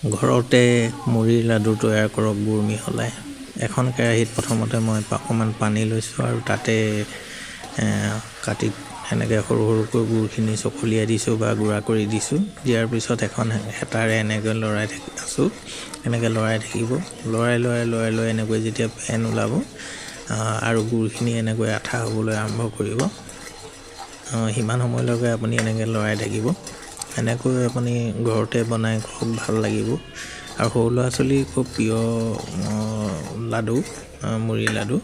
ঘৰতে মুড়িৰ লাডু তৈয়াৰ কৰক গুৰ মিহলাই। এখন কেৰাহীত প্ৰথমতে মই অকণমান পানী লৈছোঁ আৰু তাতে কাটি এনেকৈ সৰু সৰুকৈ গুৰখিনি চকলিয়াই দিছোঁ বা গুড়া কৰি দিছোঁ। দিয়াৰ পিছত এখন হেতাৰে এনেকৈ লৰাই আছোঁ, এনেকৈ লৰাই থাকিব, লৰাই লৰাই লৰাই লৰাই এনেকৈ যেতিয়া ফেন ওলাব আৰু গুৰখিনি এনেকৈ আঠা হ'বলৈ আৰম্ভ কৰিব, সিমান সময়লৈকে আপুনি এনেকৈ লৰাই থাকিব। এনেকৈ আপুনি ঘৰতে বনাই খুব ভাল লাগিব আৰু সৰু ল'ৰা ছোৱালীৰ খুব প্ৰিয় লাডু মুড়ি লাডু।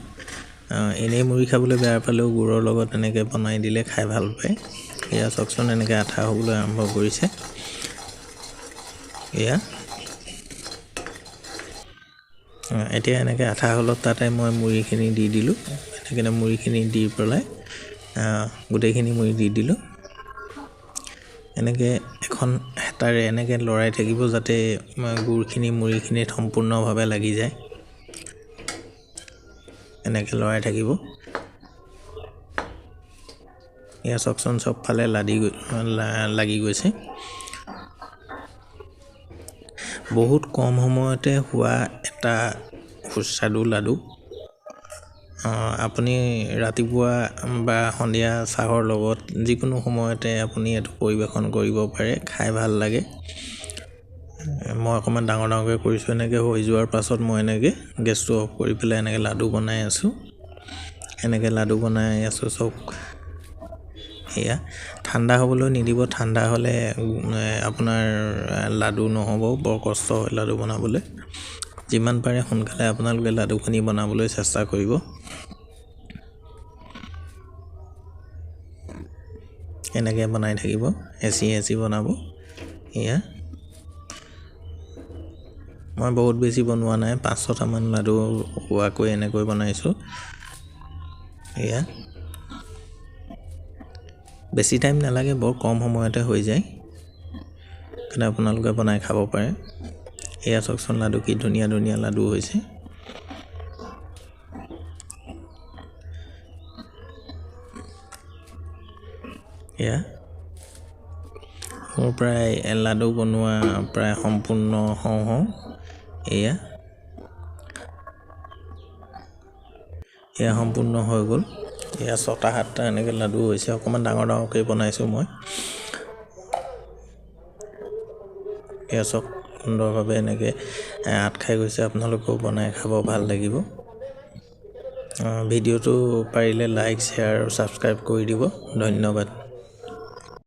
এনেই মুড়ি খাবলৈ বেয়া পালেও গুৰৰ লগত এনেকৈ বনাই দিলে খাই ভাল পায়। এয়া চাওকচোন, এনেকৈ আঠা হ'বলৈ আৰম্ভ কৰিছে। এয়া এতিয়া এনেকৈ আঠা হ'লত তাতে মই মুড়িখিনি দি দিলোঁ। এনেকৈ মুড়িখিনি দি পেলাই গোটেইখিনি মুড়ি দি দিলোঁ। এনেকৈ এখন হেতাৰে এনেকৈ লৰাই থাকিব যাতে গুৰখিনি মুড়িখিনিত সম্পূৰ্ণভাৱে লাগি যায়। এনেকৈ লৰাই থাকিব। এয়া চাওকচোন, চবফালে লাগি গৈছে। বহুত কম সময়তে হোৱা এটা সুস্বাদু লাডু। আপুনি ৰাতিপুৱা বা সন্ধিয়া চাহৰ লগত যিকোনো সময়তে আপুনি এইটো পৰিৱেশন কৰিব পাৰে, খাই ভাল লাগে। মই অকণমান ডাঙৰ ডাঙৰকৈ কৰিছোঁ। এনেকৈ হৈ যোৱাৰ পাছত মই এনেকৈ গেছটো অফ কৰি পেলাই এনেকৈ লাডু বনাই আছোঁ। এনেকৈ লাডু বনাই আছোঁ চব। এয়া ঠাণ্ডা হ'বলৈ নিদিব, ঠাণ্ডা হ'লে আপোনাৰ লাডু নহ'ব, বৰ কষ্ট হয় লাডু বনাবলৈ। যিমান পাৰে সোনকালে আপোনালোকে লাডুখিনি বনাবলৈ চেষ্টা কৰিব। এনেকৈ বনাই থাকিব, হেঁচি হেঁচি বনাব। এয়া মই বহুত বেছি বনোৱা নাই, 5-6টামান লাডু হোৱাকৈ এনেকৈ বনাইছোঁ। এয়া বেছি টাইম নালাগে, বৰ কম সময়তে হৈ যায়, কাৰণে আপোনালোকে বনাই খাব পাৰে। এয়া চাওকচোন, লাডু কি ধুনীয়া ধুনীয়া লাডু হৈছে। এয়া মোৰ প্ৰায় লাডু বনোৱা প্ৰায় সম্পূৰ্ণ হওঁ হওঁ। এয়া এয়া সম্পূৰ্ণ হৈ গ'ল। এয়া 6টা 7টা এনেকৈ লাডু হৈছে, অকণমান ডাঙৰ ডাঙৰকৈ বনাইছোঁ মই। এয়া চাওক, সুন্দৰভাৱে এনেকৈ আঁত খাই গৈছে। আপোনালোকেও বনাই খাব, ভাল লাগিব। ভিডিঅ'টো পাৰিলে লাইক, শ্বেয়াৰ আৰু ছাবস্ক্ৰাইব কৰি দিব। ধন্যবাদ।